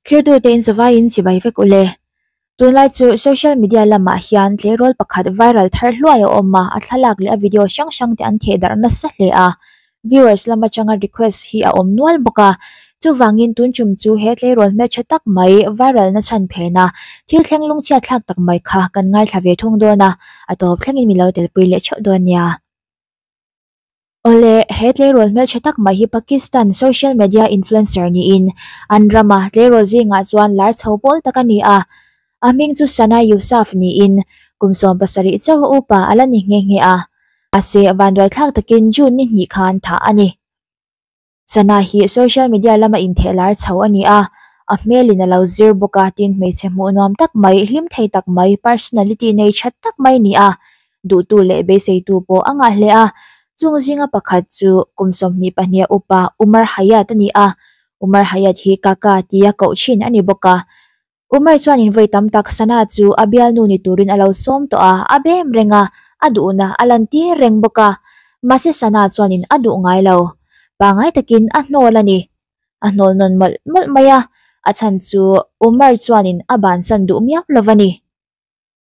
Thirtute in zavaiin chibai vek ule. Tunlai chu social media lamah hian tleirawl pakhat viral thar hluai a awm a, a thlalak leh a video hrang hrang te an theh darh nasa hle a. Viewers lam atanga request hi a awm nual bawk a. Chuvangin tun tum chu he tleirawl hmeltha tak mai viral na chhan phen a, thil thleng lungchhiat thlak tak mai kha kan ngaithla ve thung dawn a, a tawp thlengin min lo telpui leh theuh dawn nia. Awle, he tleirawl hmeltha tak mai hi Pakistan social media influencer niin an rama tleirawl zingah chuan lar chho pawl tak a ni a. A hming chu Sana Yousaf niin kum 70 chauh a upa a la ni nghe nghe a. Mahse, vanduaithlak takin June ni hnih khan thah a ni. Sana hi social media lama intheh lar chho a ni a, a hmelin a lo zir bawk a, tin hmeichhe hmuh nuam tak mai, hlim thei tak mai, personality nei that tak mai a ni a, duhtu leh beiseitu pawh a ngah hle a. Chung zinga pakhat chu kum 22 a upa Umar Hayat a ni a, Umar Hayat hi Kaka tia koh thin a ni bawk a. Umar chuanin vawi tam tak Sana chu a bialnu ni turin a lo sawm tawh a, a bem reng a, a duhna a lantir reng bawk a. Mahse Sana chuanin a duh ngai lo. Pangngai takin a hnawl a ni. A hnawl nawn mawlh mawlh mai a, a chhan chu Umar chuanin a bansan duh miau lo va ni.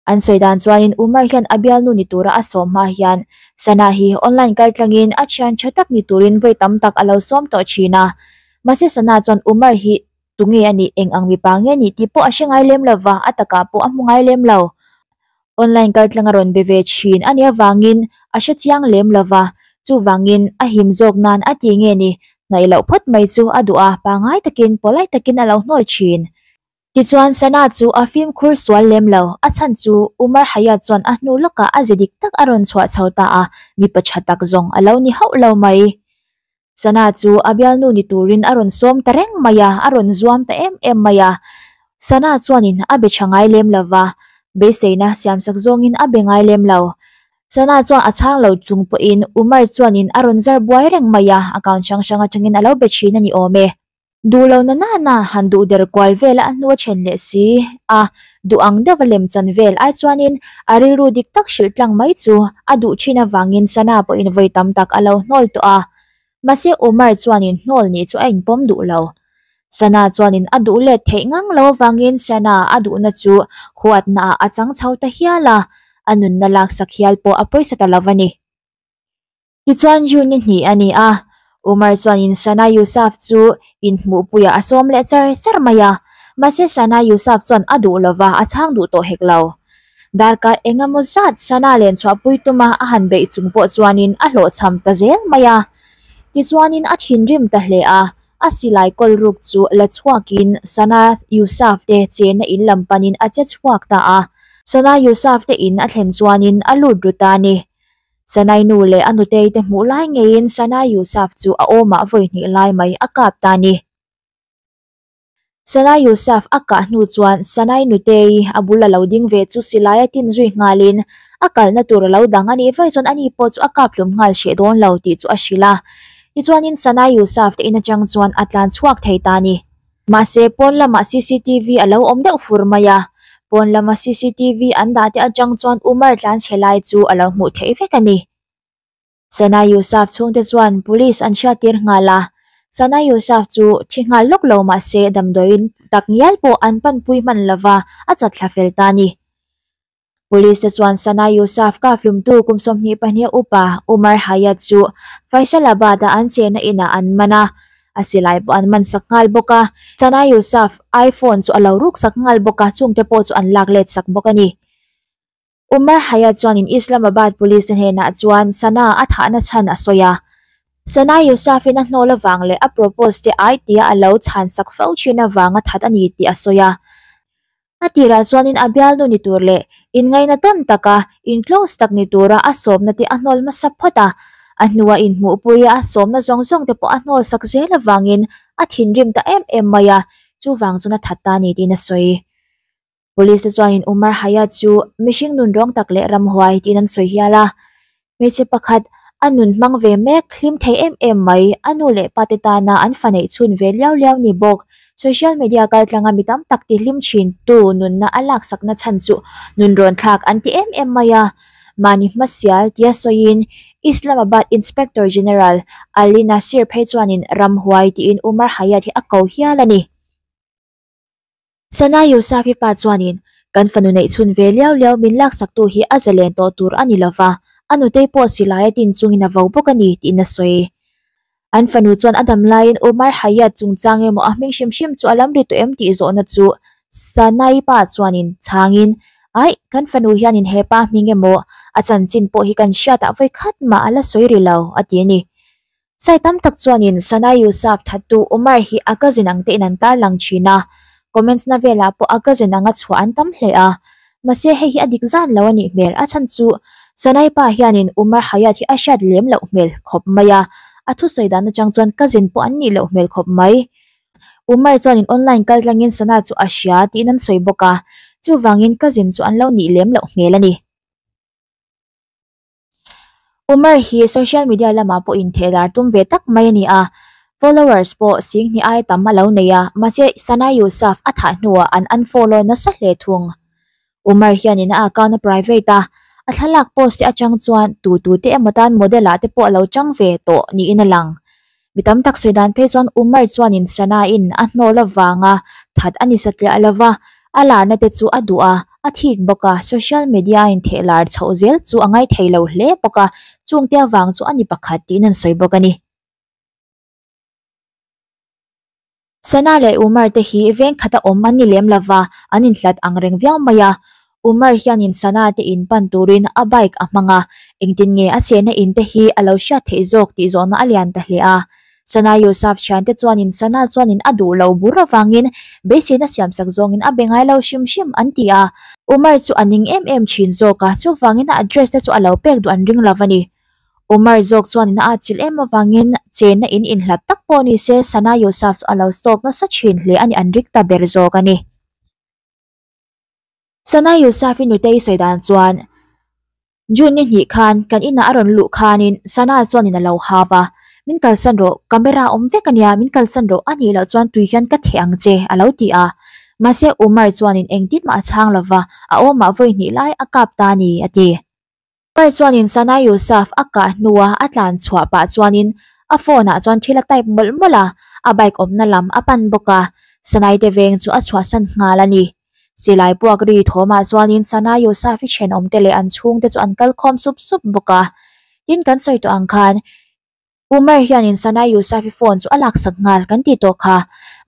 An sawi dan chuanin Umar hian a bialnu ni tura a sawm hma hian Sana hi online kaltlangin a thian tha tak ni turin vawi tam tak a lo sawm tawh thin a. Mahse Sana chuan Umar hi tunge a nih, eng ang mipa nge nih tih pawh a hre ngai lem lova, a takah pawh a hmu ngai lem lo. Online kaltlang a rawn be ve thin a nih avangin a hre chiang lem lova, chuvangin a him zawk nan a ti nge ni, hnaih loh phawt mai chu a duh a, pangngai takin polite takin a lo hnawl thin. Tichuan Sana chu a fimkhur sual lem lo, a chhan chu Umar Hayat chuan a hnu lawkah a ze dik tak a rawn chhuah chho ta a, mipa tha tak zawng a lo ni hauh lo mai. Sana chu a bialnu ni turin a rawn sawm ta reng mai a, a rawn zuam ta em em mai a. Sana chuanin a be tha ngai lem lo va, beiseina siamsak zawngin a be ngai lem lo. Sana chuan a chhang lo chung pawhin Umar chuanin a rawn zar buai reng mai a, account hrang hrang atangin a lo be thin a ni awm e. Duh lo na nana han duh der kual vel a hnu a then leh si a, duh ang deuh a lem chan vel ai chuanin a rilru dik tak hrilh tlang mai chu a duh thin avangin Sana pawhin vawi tam tak a lo hnawl tawh a. Mahse Umar chuanin hnawl nih chu a inpawm duh lo. Sana chuanin a duh let theih ngang lo avangin Sana a duhna chu huatna ah a chang chho ta hial a, a nunna laksak hial pawh a pawisa ta lo a ni. Tichuan June ni hnih a ni a, Umar chuanin Sana Yousaf chu inhmuhpuiah a sawm leh char char mai a, mahse Sana Yousaf chuan a duh lova a chhang duh tawh hek lo. Darkar eng emaw zat Sana len chhuahpui tuma a han beih chung pawh chuanin a hlawhchham ta zel mai a. Tichuanin a thinrim ta hle a, a silai kawl ruk chu la chhuakin Sana Yousaf te chenna in lam panin a che chhuak ta a. Sana Yousaf te in a thlen chuanin a lut ru ta a ni. Sanai nu leh a nutei te hmuh lai ngeiin Sanai Yousaf chu a awmah vawi hnih lai mai a kap ta a ni. Sanai Yousaf a kah hnu chuan Sanai nutei a bul a lo ding ve chu silai a tin zui nghalin a kalna tur a lo dang a nih vaih chuan ani pawh chu a kap hlum nghal hreh dawn lo tih chu a hrilh a. Tichuanin Sanai Yousaf te in atang chuan a tlan chhuak thei ta a ni. Mahse, pawn lamah cctv a lo awm deuh fur mai a, pawn lama cctv an dah te atang chuan Umar tlan chhe lai chu a lo hmuh theih vek a ni. Sana Yousaf chhungte chuan police an hriattir nghal a, Sana Yousaf chu thi nghal lawk lo mahse damdawiin tak ngial pawh an panpui hman lova a chat thla fel ta a ni. Police te chuan Sana Yousaf kaflumtu kum 22 upa Umar Hayat chu Faisalabad-a an chenna inah an man a, a silai pawh an man sak nghal bawk a. Sana Yousaf iPhone chu a lo ruk sak nghal bawk a, chungte pawh chu an lak let sak bawk a ni. Umar Hayat chuanin Islamabad Police te hnenah chuan Sana a thahna chhan a sawi a. Sana Yousaf-in a hnawl avang leh a propose te ai tia a lo chhan sak fo thin avanga that a ni tih a sawi a. A tirah chuanin a bialnu ni tur leh inngaihna tawn taka in close tak ni tura a sawmna te a hnawl hmasa phawt a, a hnua inhmuhpuia a sawmna zawng zawng te pawh a hnawl sak zel avangin a thinrim ta em em mai a, chuvang chuan a that ta a ni tiin a sawi. Police te chuanin Umar Hayat chu mihring nun rawng tak leh ramhuai tiin an sawi hial a, Hmeichhe pakhat, a nun hmang ve mek, hlim thei em em mai, a nu leh pa te tana an fa neih chhun ve liau liau ni bawk. Social media kaltlanga mi tam tak ti hlim thin tu nunna a laksakna chhan chu nun rawn thlak an ti em em mai a. Mahni hmasial tia sawiin Islamabad Inspector General Ali Nasir phei chuanin ramhuai tiin Umar Hayat hi a ko hial a ni. Sana Yousaf-i pa chuanin, Kan fanu neih chhun ve liau liau min laksaktu hi a zalen tawh tur a ni lova, a nutei pawh silai a tin chungin a vo bawk a ni, tiin a sawi. An fanu chuan a dam laiin Umar Hayat chungchang emaw a hming hrim hrim chu a lam ri tawh em tih zawhna chu Sanai pa chuanin chhangin, Aih, kan fanu hianin he pa hming emaw a chanchin pawh hi kan hriatah vawi khat mah a la sawi ri lo, a ti a ni. Sai tam tak chuanin Sanai Yousaf thattu Umar hi a cousin ang tein an tarlang thin a, comments na velah pawh a cousin anga chhuah an tam hle a. Mahse hei hi a dik zan lo a nih hmel, a chhan chu Sanai pa hianin Umar Hayat hi a hriat lem loh hmel khawp mai a, a thusawi dan atang chuan cousin pawh an nih loh hmel khawp mai. Umar chuanin online kal tlangin Sana chu a hria tiin an sawi bawk a, chuvangin cousin chu an lo nih lem loh hmel a ni. Umar hi social media lamah pawh inthehlar tum ve tak mai a ni a, followers pawh singhnih aia tam a lo nei a, mahse Sana Yousaf a thah hnuah an unfollow nasa hle thung. Umar hianin a account a private a, a thlalak post te atang chuan tu tu te emaw tan model ah te pawh a lo chang ve tawh niin a lang. Mi tam tak sawi dan phei chuan Umar chuanin Sana in a hnawl avanga that a ni satliah lo va, a larna te chu a duh a, a thik bawk a, social media a intheh lar chhoh zel chu a ngaithei lo hle bawk a, chungte avang chu a ni pakhat tiin an sawi bawk a ni. Sana leh Umar te hi veng khata awm an ni lem lova, an inhlat ang reng viau mai a. Umar hianin Sana te in pan turin a bike a hmang a, engtin nge a chehna in te hi a lo hriat theih zawk tih zawhna a lian ta hle a. Sana Yousaf thiante chuanin Sana chuanin a duh lo bur avangin beiseina siamsak zawngin a be ngai lo hrim hrim an ti a. Umar chu a ning em em thin zawk a, chuvangin a address te chu a lo pek duh an ring lo a ni. Umar zawk chuan a atchilh em avangin chenna in inhlat tak pawh ni se Sana Yousaf chu a lo stalk nasa thin hle a ni an rik ta ber zawk a ni. Sana Yousaf-i nutei sawi dan chuan June ni hnih khan kan inah a rawn luh khanin Sana chuanin a lo hau a, Min kalsan rawh, camera awm vek a nia, min kalsan rawh a nih loh chuan tui hian ka theh ang che a lo ti a. Mahse Umar chuanin engtin mah a chhang lova, a awmah vawi hnih lai a kap ta a ni a ti. Pai chuanin Sana Yousaf a kah hnua a tlan chhuah pah chuanin a phone ah chuan thil a type mawlh mawlh a, a bike awmna lam a pan bawk a, Sanai te veng chu a chhuahsan nghal a ni. Silai puak ri thawmah chuanin Sana Yousaf i thenawmte leh an chhungte chu an kal khawm sup sup bawk a. Tin kan sawi tawh ang khan Umar hianin Sana Yousaf-i phone chu a laksak nghal kan ti tawh kha.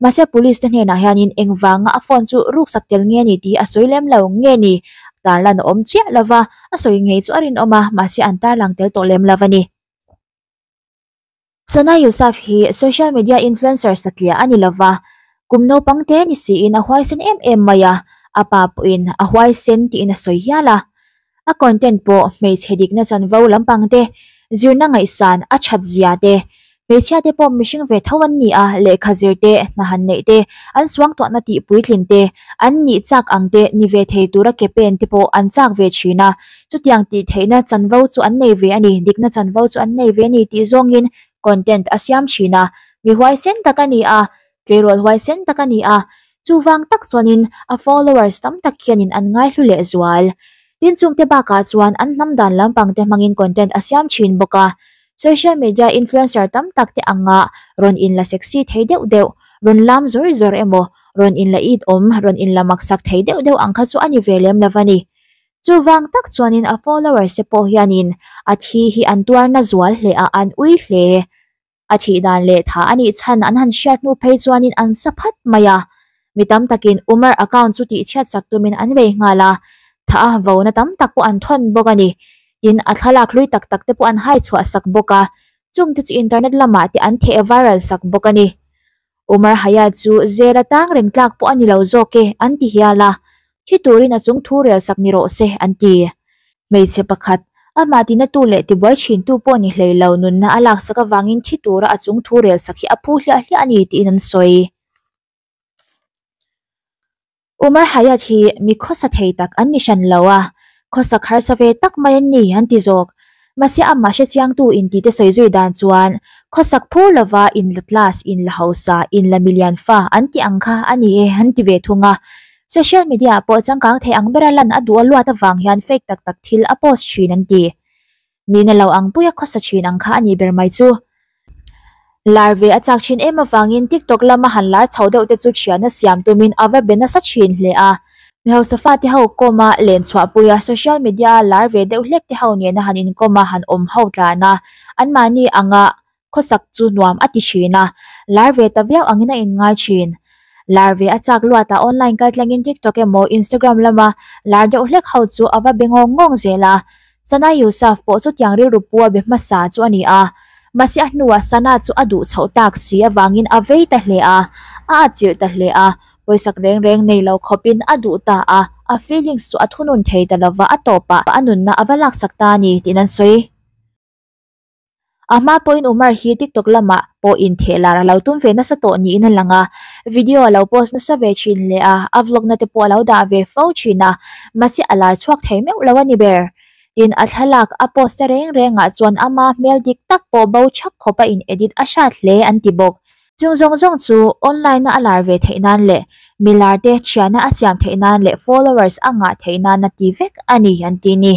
Mahse police te hnenah hianin engvanga a phone chu ruksak tel nge ni tih a sawi lem lo nge ni? Tarlan a awm chiah lo va, a sawi ngei chu a rinawm a, mahse an tarlang tel tawh lem lo a ni. Sana Yousaf hi social media influencer satliah a ni lo va, kum naupang te ni siin a huaisen em em mai a, a pa pawhin a huaisen tiin a sawi hial a. A content pawh hmeichhe dikna chanvo lampang te, zirna ngaihsan a that zia te, hmeichhia te pawh mihring ve tho an ni a, lehkha zir te, hna han neih te, an suangtuahna tih puitlin te, an nih chak ang te ni ve thei tura ke pen te pawh an chak ve thin a, chutiang tih theihna chanvo chu an nei ve a ni, dikna chanvo chu an nei ve a ni tih zawngin content a siam thin a, mi huaisen tak a ni a, tleirawl huaisen tak a ni a, chuvang tak chuanin a followers tam tak hianin an ngaihlu leh zual. Tin chungte bakah chuan an hnam dan lampang te hmangin content a siam thin bawk a, social media influencer tam tak te anga rawn inla sexy thei deuh deuh, rawn lam zawr zawr emaw, rawn inla it awm, rawn inla maksak thei deuh deuh ang kha chu a ni ve lem lo a ni. Chuvang tak chuanin a followers te pawh hianin a thi hi an tuarna zual hle a, an ui hle. A thih dan leh tha a nih chhan an han hriat hnu phei chuanin an sa phat mai a. Mi tam takin Umar account chu tihchhiat sak tumin an bei nghal a, tha a vona tam tak pawh an thawn bawk a ni. Tin, a thlalak hlui tak tak te pawh an hai chhuah sak bawk a, chungte chu internet lamah te an theh viral sak bawk a ni. Umar Hayat chu zel a tang reng tlak pawh a ni lo zawk e, an ti hial a. Thi turin a chung thu rel sak ni rawh se, an ti. Hmeichhe pakhat, amah tinatu leh tibuai thintu pawh ni hlei lo nunna a laksak avangin thi tura a chung thu rel sak hi a phu hliah hliah a ni tiin an sawi. Umar Hayat hi mi khawsa thei tak an ni hran lo a, khawsak harsa ve tak mai an ni an ti zawk. Mahse amah hrechiangtu intite sawi zui dan chuan khawsak phu lova inla class, inla hausa, inla milian fa an tih ang kha a ni e an ti ve thung a. Social media ah pawh changkang thei ang bera lan a duh a luat avang hian fake tak tak thil a post thin an ti. Nihna lo ang puia khawsa thin ang kha a nih ber mai chu. Lar ve a chak thin em avangin TikTok lama han lar chho deuh te chu thiana siam tumin a va be nasa thin hle a. Mi hausa fate ho kawma len chhuahpuia social media a lar ve deuh hlek te ho nena han inkawma han awm ho tlan a, anmahni anga khawsak chu nuam a ti thin a, lar ve ta viau angin a inngai thin. Lar ve a chak luat a, online kaltlangin TikTok emaw Instagram lama lar deuh hlek ho chu a va be ngawng ngawng zel a. Sana Yousaf pawh chutiang rilru pu a be hmasa chu a ni a, mahse a hnuah Sana chu a duh chhoh tak si avangin a vei ta hle a, a atchilh ta hle a, pawisak reng reng nei lo khawpin a duh ta a, a feelings chu a thunun thei ta lova a tawpah a nunna a va laksak ta a ni tiin an sawi. A hma pawhin Umar hi TikTok lamah pawh intheh lar a lo tum ve nasa tawh niin a lang a, video a lo post nasa ve thin hle a, a vlog na te pawh a lo dah ve fo thin a, mahse a lar chhuak thei meuh lo a ni ber. Tin, a thlalak a post ta reng rengah chuan ama hmel dik tak pawh bo chhak khawp a in edit a hrat hle an ti bawk. Chung zawng zawng chu online a a lar ve theih nan leh mi lar te thiana a siam theih nan leh followers a ngah theih nan a ti vek a ni an ti ni.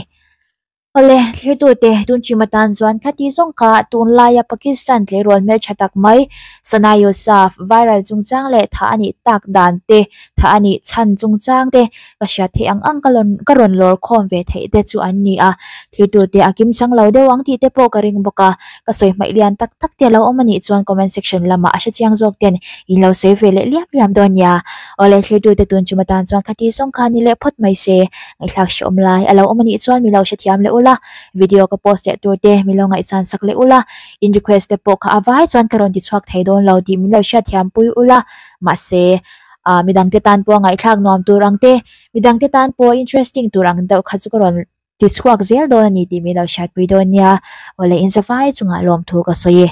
Awle, thlirtute tun chim atan chuan khati zawng kha tunlaia Pakistan tleirawl hmeltha tak mai Sana Yousaf viral chungchang leh thah a nih tak dan te, thah a nih chhan chungchang te ka hriat theih ang ang ka rawn ka rawn lawr khawm ve theih te chu an ni a. Thlirtute a kim chang lo deuh ang tih te pawh ka ring bawk a, ka sawi hmaih lian tak tak te a lo awm a nih chuan comment section lamah a hrechiang zawk ten in lo sawi ve leh liam liam dawn nia. Awle, thlirtute tun chim atan chuan khati zawng kha ni leh phawt mai se. Ngaihthlak hrehawm lai a lo awm anih chuan min lo hrethiam leh ula, video ka post leh tur te min lo ngaihchan sak leh ula, in request te pawh kha a vai chuan ka rawn ti chhuak thei dawn lo tih min lo hriatthiam pui ula, mahse ah midang te tan pawh ngaihthlak nuam tur ang te, midang te tan pawh interesting tur ang deuh kha chu ka rawn ti chhuak zel dawn a ni tih min lo hriatpui dawn nia, awle in zavai chungah lawmthu ka sawi e.